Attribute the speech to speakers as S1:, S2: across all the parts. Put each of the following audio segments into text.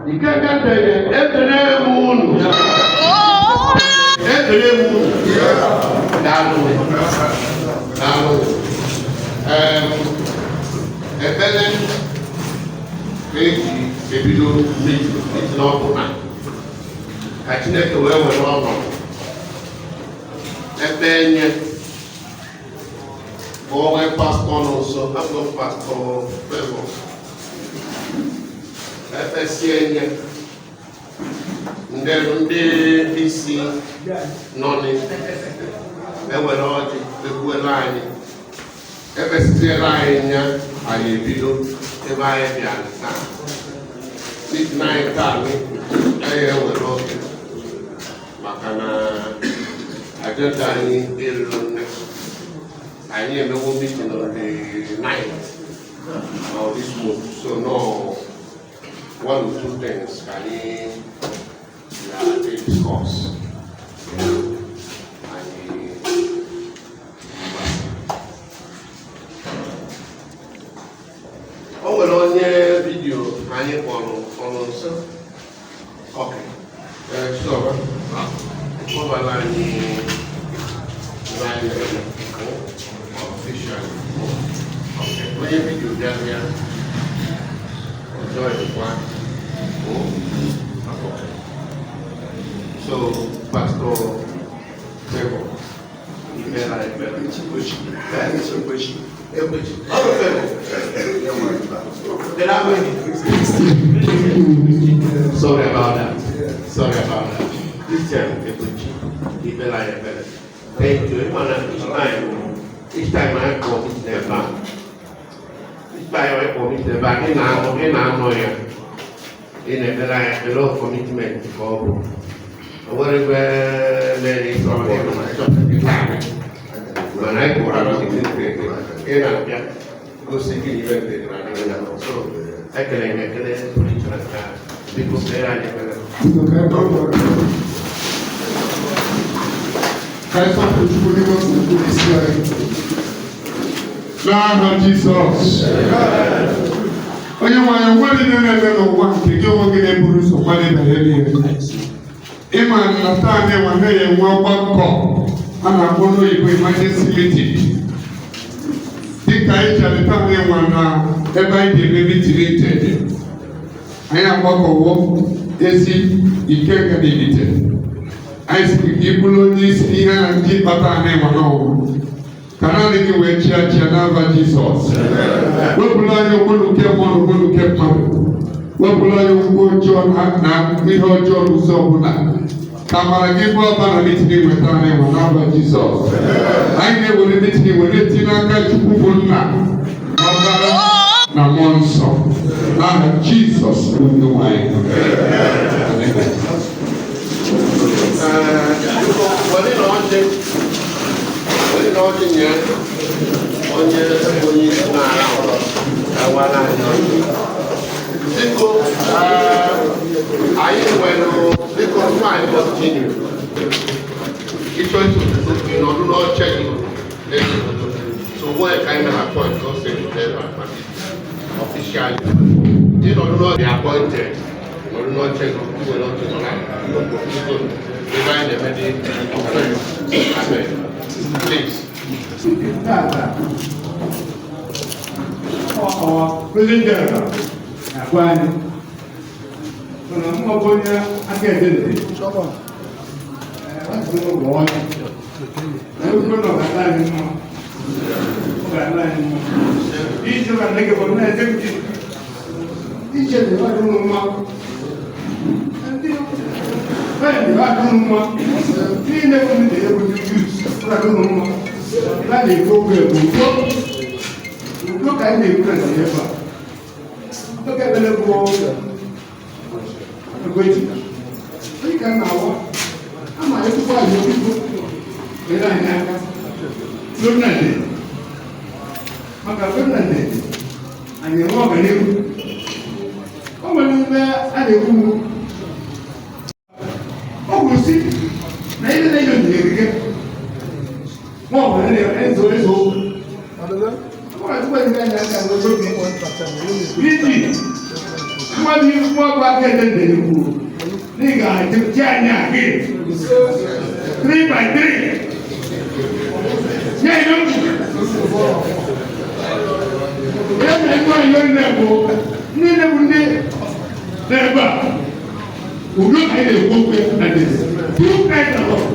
S1: Ikenga Nteje, ekele m unu. Ekele m unu. Daalụ. Daalụ. Ekpere ka eji ebido meeting ọbụla, ka Chineke wee were ọnọdụ ebe nye ka o nwee pastor nọ nso, abụ m Pastor Favour. Ekpesie nye ndị isi nọ ewere ọjị ekwuela anyị, ekpesiziela anyị nya, anyị ebido ebe anyị bịara taa. Meeting anyị taa anyị ewere oge maka na agenda anyị eruru nne. Anyị emewo meeting on the 9th of this month, so no one or two things ka anyị na-discuss. Anyị o nwere onye video anyị kpọrọ ọrụ nso. Ok, Chizoba, kpọbara anyị ebe anyị na-eme officially. Ok, onye video bịara ya ọjọọ kwa. Okay. So, Pastor Favour, imela ekpere. Ekwechi. Ọ bụ Favour. Did I win? Sorry about that. Sorry about that. Christian Ekwechi, imela ekpere. Thank you. Ịma na each time I call meeting ebe a, each time I call meeting ebe a, ị na-anọ ya. Ị na-ekpere anyị ekpere o commitment ka ọ bụ. O nwere ebe mere ịchọ ịnọ na chọọchị gị taa. Mana anyị kpọrọ ị na-abịa gosi gị ibe ndị dị na so ekele m ekele pụrụ iche na nke a. Biko kpere anyị ekpere.
S2: Biko, ka ebe ọ bụla ka anyị sọpụrụ Chukwu n'ime okwu n'isi anyị. N'aha Jizọs. Onye nwe anyị, onwe niile na-eme n'ụwa nke gị onwe gị na-eburu ụzọ kwadebe ihe niile. Ịma na taa na-enwe na-enwe ọgbakọ a na-akpọ n'oyibo emergency meeting. Dịka anyị chere taa na-enwe na ebe anyị ga-eme meeting Nteje. Anyị agbakọwo ezi Ikenga n'Ibite. Anyị sị ka ị bụrụ onye isi n'ihe na ndị kpata anyị nwa n'ọnwụ. Ka naanị gị wee chịa chịa n'aha Jizọs. Wepụrụ anyị okpuru nke mmụọ na okpuru nke mmadụ. Wepụrụ anyị okwu ọjọọ na ihe ọjọọ n'ụzọ ọbụla. Ka amara gị bụ ọba na meeting weta anyị nwa n'aha Jizọs. Anyị na-ewere meeting were tinye n'aka Chukwu bụ Nna na Ọkpara na Mmụọ Nsọ. N'aha Jizọs bụ Onye nwe anyị. Amen.
S1: Biko, were na ọjị nye onye onye isi na-ara awara anyị ọjị. Biko, anyị nwere, biko, tupu anyị continue, ịchọ ịtụ ịnọdụ n'oche gị na-ese foto. So nwee ka anyị mere appoint ka o si ebe a maka officially. Ịnọdụ n'oche appointed, nọdụ n'oche gị, were oche nọ na biko, ebe anyị na-eme dị. Amen. Please.
S3: Tata, our President General na-agwa anyị mana mụ ọ bụ onye aka ede ede ụlọ ọjị na ekwe na ọ ga-adị anyị mma, ọ ga-adị anyị mma iji ka nne gị bụ na executive iche na ịba dị ụlọ mma, ndị friend ịba dị ụlọ mma, niile bụ ndị egwu, ndị youth ọ ga-adị ụlọ mma. Ebe a na-ekwu okwu bụ udo, udo ka anyị na-ekwu na ebe a. Oge ekpere bụ ekwentị onye ka m na-awa ama ekwukwa anyị obibo nyere anyị aka n'Onnade, maka Onnade anyị enwe ọganihu. O nwere ebe a na-ekwu o kwuru si na ihe na-enye onyinye erike ma ọ bụ na ezo ezo okwu. Ọ na-atụkwa ihe anyị aka n'oge. PG, nwa Nwa bụ nwa bụ aka ede ndere kwuru na ị ga-achị anyị agị 3 by 3. Nye ihe m kwuru. Ihe na ebe anyị nne bụ niile bụ ndị n'ebe a. Udo ka anyị na-ekwu okwu ya na this. Two kinds of love.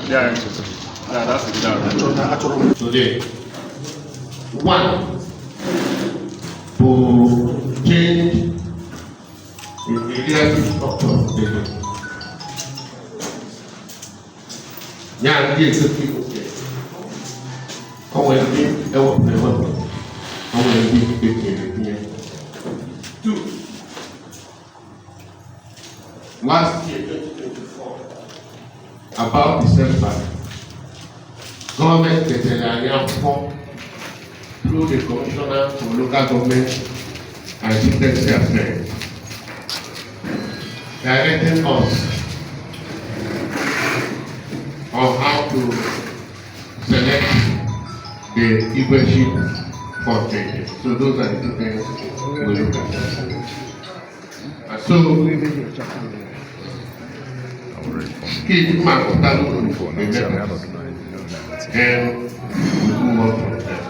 S4: Yeah, that's the guitar.
S1: Today. One, to change the leadership structure of the state. Ya ndị executive nke o nwere ndị ewepụrụ ewepụ, o nwere ndị etinyere etinye. Two, last year, 2024, about December, gọọmenti ketere anyị akwụkwọ through the Commissioner for Local Government and Chieftaincy Affairs, directing us on how to select the Igweship for training. So those are the two things we look at. And so, keep my then we move on from there.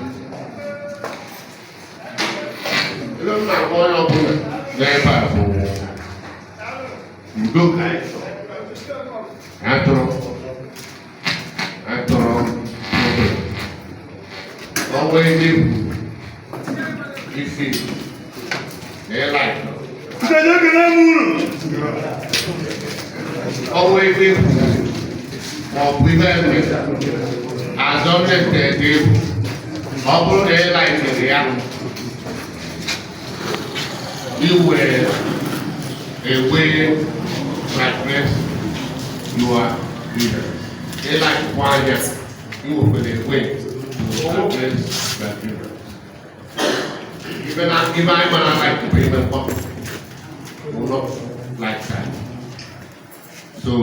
S1: Ebe m na-agwa onye ọbụla n'ebe a bụ udo ka anyị chọrọ. Anyị chọrọ obodo. Ọnwa ebe bụ isi na ịla.
S3: Nkeji ekele m unu.
S1: Ọnwa ebe bụ ma ọ bụ ibe eme azọ mmemme dị egwu, ọ bụrụ na ị laikiri ya, iwe ewe address your leaders. Ị laikikwa anya, iwekwere ewe to address your leaders. Ibe na ibe anyị mara like bụ ime mkpọtụ will not like that. So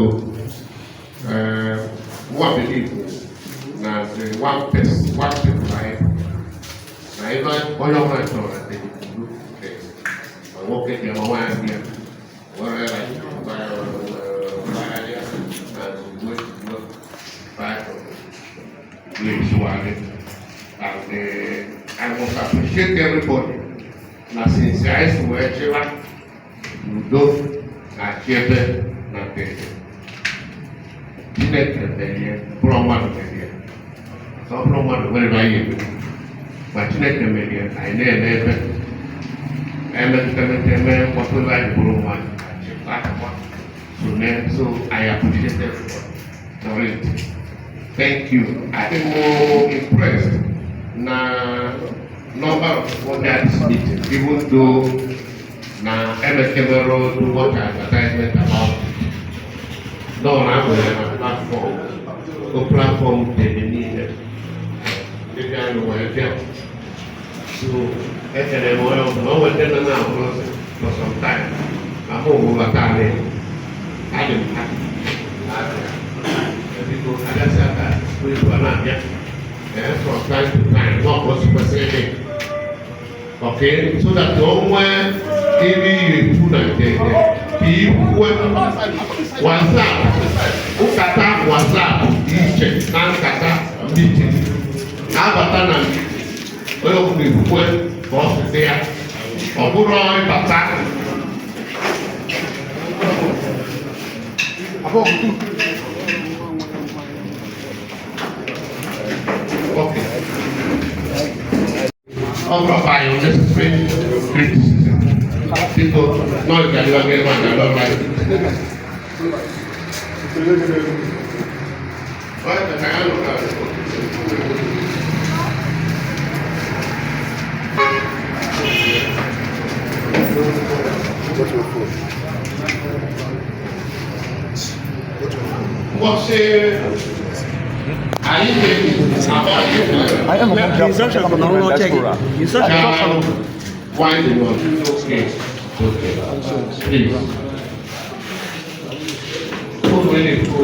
S1: what believe na the one person, one people anyị na ebe onye ọbụla chọrọ na dị udo dị, ma nwoke dị, ma nwaanyị dị ya were ya gbagharịa na uwe uwe baịbụl na-esiwagharị. And I must appreciate everybody na since anyị si wee chịwa udo na chebe na ndede Chineke merie, bụrụ mmadụ merie, ọ bụrụ mmadụ nwere na anyị eme, ma Chineke merie, anyị na-eme ebe emetụta eme mkpọtụ anyị bụrụ mmadụ achịkwa akwa so ne. So I appreciate everybody for it. Thank you. I am more impressed na number of people at this meeting, even though na emekebero do much advertisement about it. No, na nwere na platform o platform dị niile ndị bịa wee bịa. So ekele m onye ọbụla o nwere ndị nọ na-ahụ for some time ma mụ bụ bata anyị adị m happy na-abịa. Biko abịasị aka izu a na-abịa from time to time nọ ka o si kwesịrị ịdị. Okay, so that o nwee ebe iyi ekwu na nke ka ikwue WhatsApp, nkata WhatsApp dị iche na nkata meeting na-abata na meeting. Onye ọbụla ekwukwe ka ọ si dị ya, ọ bụrụ ịbata. Okay. Ọ bụrụ by unnecessary criticism. Biko, nọ ga-adịwa gị ebe a na lọrọ anyị. Onye ka ya nọ na
S4: Go to your phone. Go to your phone.
S1: Mbọsị anyị ga-ebi
S4: I am a
S5: Instruction from the diaspora.
S1: Now, winding up. Okay. Please. Who really go?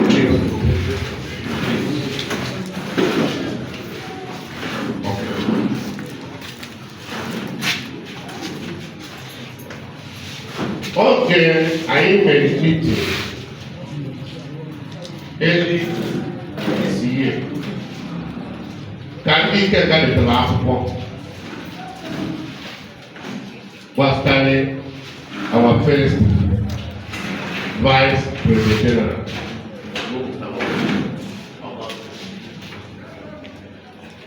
S1: Please. Okay. Okay, anyị mere meeting early this year ka ndị ike galitara akwụkwọ gbasara our first vice president general.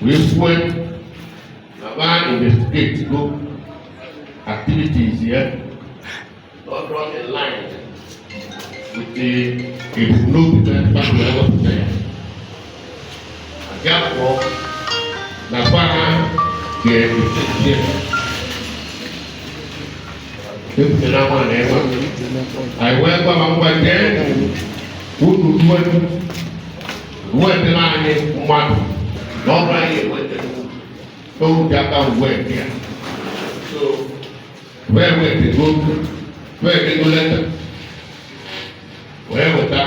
S1: We went na investigate go activities here, not draw a line with the ebumnobi na mmadụ wee wepụta ya. Therefore, na fa ga-eche ekwutere nwa na ebe a. Anyị wee gwa ma ngwa jee unu ruo wetara anyị mmadụ na ọ bụrụ anyị ewetara oge aka wee ya. So wee wetego wee dego leta wee weta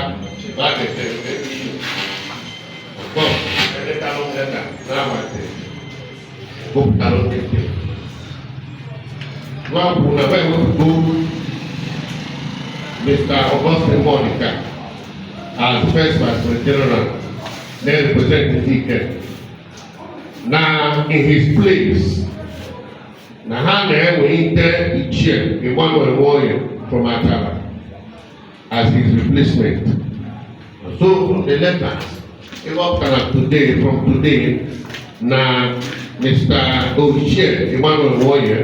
S1: ba detere ebe ihe. Of course, edetalụ m leta n'abalị gụpụtalụ ndị nke. Nwa kwuru na be ewepụgo Mr. Augustine Monica as first vice president general na-represent ndị ike. Na in his place, na ha na-ewelite Ichie Emmanuel Nwoye from Atala as his replacement. So from the letter, it up to today, from today, na Mr. Ochie Emmanuel Nwoye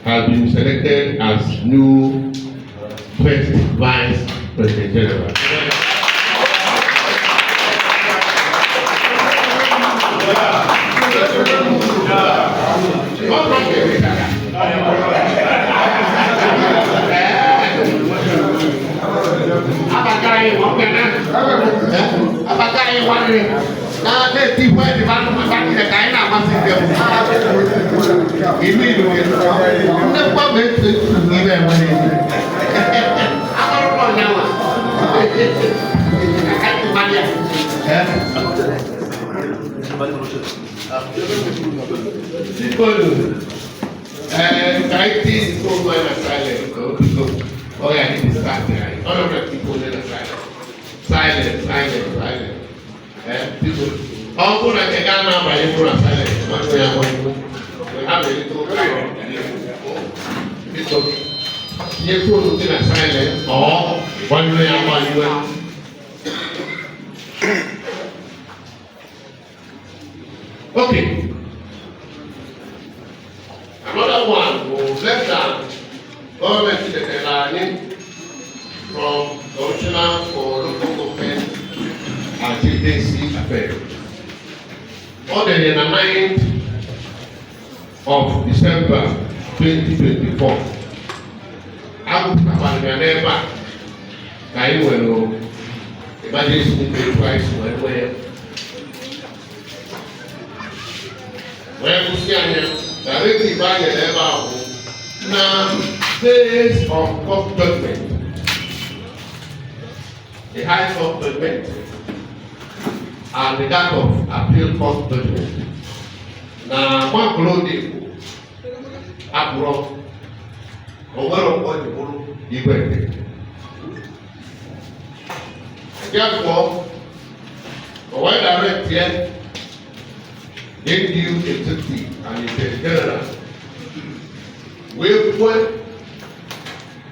S1: has been selected as new first vice president general. Silent, silent, silent. People. Ọ bụrụ na nke gaa na-abanye bụrụ na silent, nwanne ya nwanne. We have a little time. Biko, tinye phone gị na silent or gbanyụọ ya agbanyụọ. Okay. Another one bụ less than gọọmenti detara anyị from Commissioner for Local Government and Chieftaincy Affairs. Ọ dere na 9th of December 2024. Agụpụtakwara ya n'ebe a ka anyị nwere emergency meeting twice wee nwee ya. Wee kwụsị anya directive anyị n'ebe a bụ na based on court judgment, the High Court judgment and the that of appeal court judgment, na Nwakolodi abụrọ onwere ọkpọ ji bụrụ igwe nke. Therefore, o wee direct ya NDU executive and its general wee kwue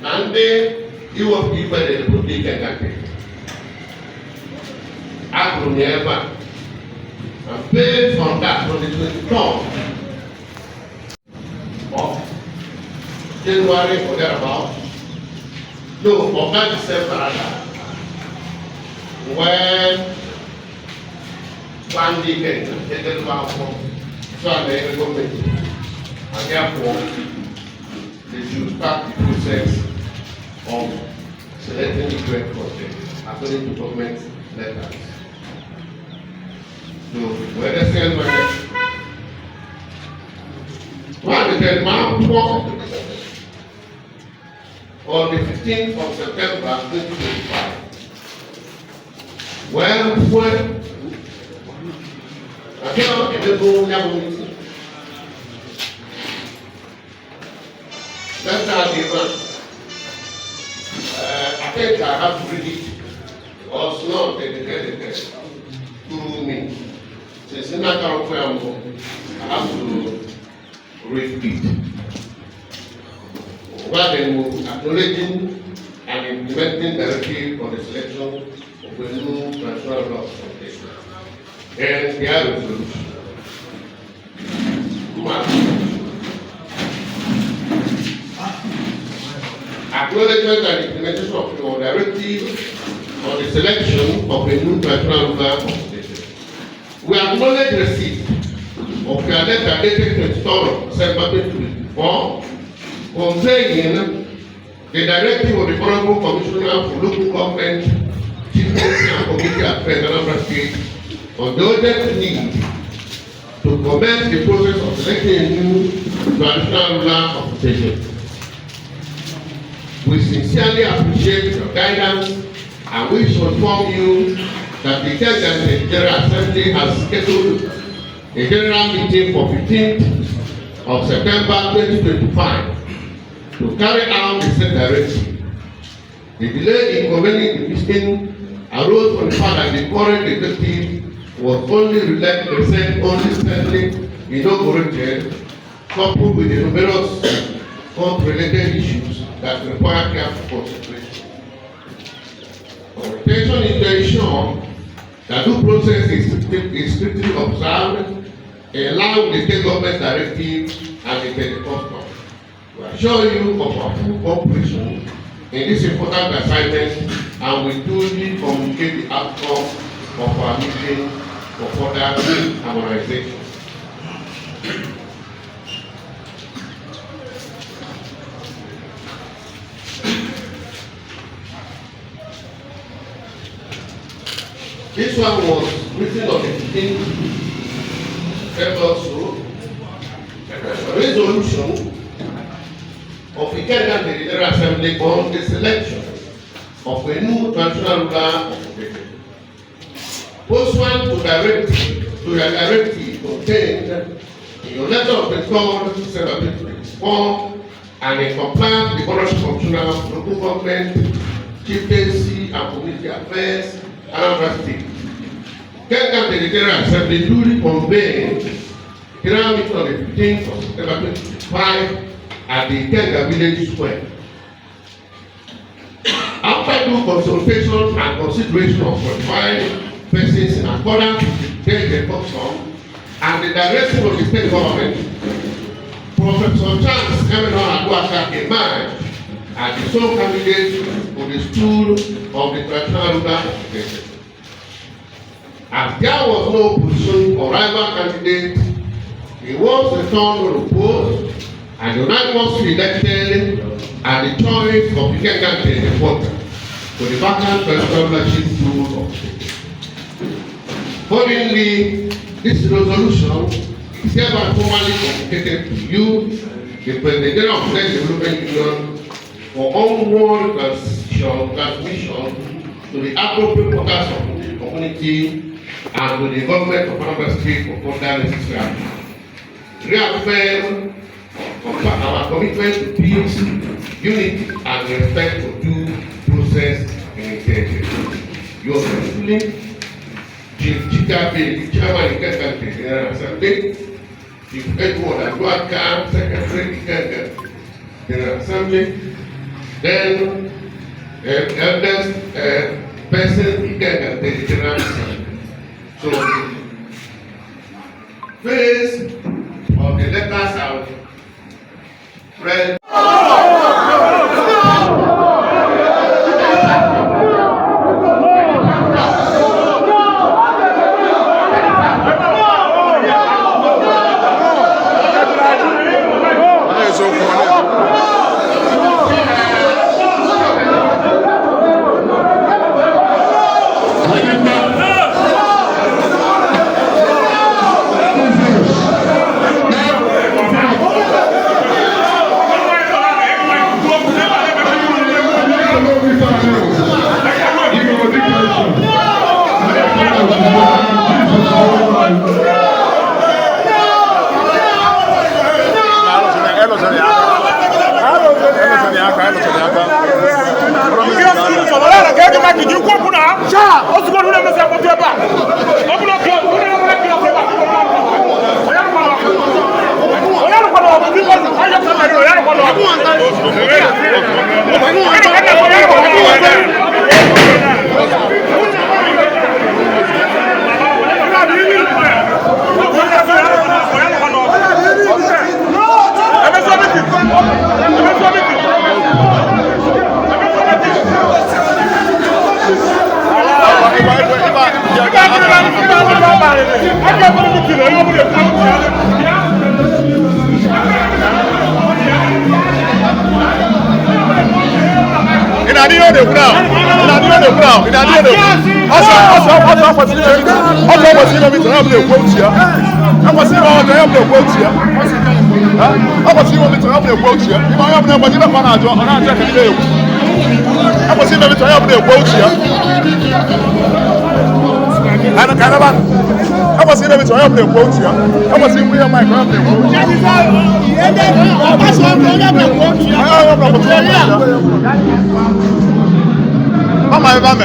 S1: na ndị iwepụ igwe dị bụ ndị ike nkake akụrụ ya ebe a, and based on that, on the 23rd of January or thereabout, No, of that December rather, wee gwa ndị Ikenga edebe akwụkwọ so a na-eme gọọmenti, and therefore they should start the process of selecting the project according to government letters. So, wee desie nwere nwaanyị ma akwụkwọ on the 15th of September 2025. Well, when akịrọ emego ya bụ meeting. Letter dị ebe a. I think I have to read it because not dedicated to me. Since in that I have to read it. Rather than acknowledging and implementing directive on the selection of a new traditional law foundation and their resolution. Ma- Acknowledgement and implementation of your directive on the selection of a new traditional ruler of the nation. We acknowledge receipt of your letter dated 23rd of December 2024 conveying the directive of the Honorable Commissioner for Local Government, Chieftaincy and Community Affairs, Anambra State, on the urgent need to commence the process of selecting a new traditional ruler of the station. We sincerely appreciate your guidance and wish to inform you that the Ikenga General Assembly has scheduled a general meeting for 15th of September 2025 to carry out the said directive. The delay in convening the meeting arose from the fact that the current executive was only recent, only recently inaugurated, coupled with the numerous court-related issues that require careful consideration. Our intention is to ensure that due process is strictly observed in line with the state government directive and the custom. We assure you of our full cooperation in this important assignment and we duly communicate the outcome of our meeting for further harmonization. This one was written on the 15th February also. Resolution of the Ikenga General Assembly on the selection of a new traditional ruler of the Pursuant to the directive contained in your letter of the 3rd December 2024 and in compliance with the Honorable Commissioner for Local Government, Chieftaincy and Community Affairs, Anambra State. Ikenga General Assembly duly convened general meeting on the 15th of September 2025 at the Ikenga Village Square. After due consultation and consideration of qualified persons in accordance with the state custom and the directive of the state government, Professor Charles Emeno Aduaka emerged as the sole candidate for the stool of the traditional ruler of the state. As there was no opposition or rival candidate, he was returned unopposed and unanimously elected as the choice of the Ikenga headquarters for the vacant traditional rulership stool of the state. Accordingly, this resolution is hereby formally communicated to you, the President General of the State Development Union, for onward transmission to the appropriate quarters of the community and to the government of Anambra State for further necessary action. Reaffirm our commitment to peace, unity, and respect for due process in Ikenga. Yours faithfully, Chief Chika Bailey, Chairman Ikenga General Assembly, Chief Edward Aduaka, Secretary Ikenga General Assembly, then eldest person Ikenga General Assembly. So, face of the letters I've read.
S4: Mama,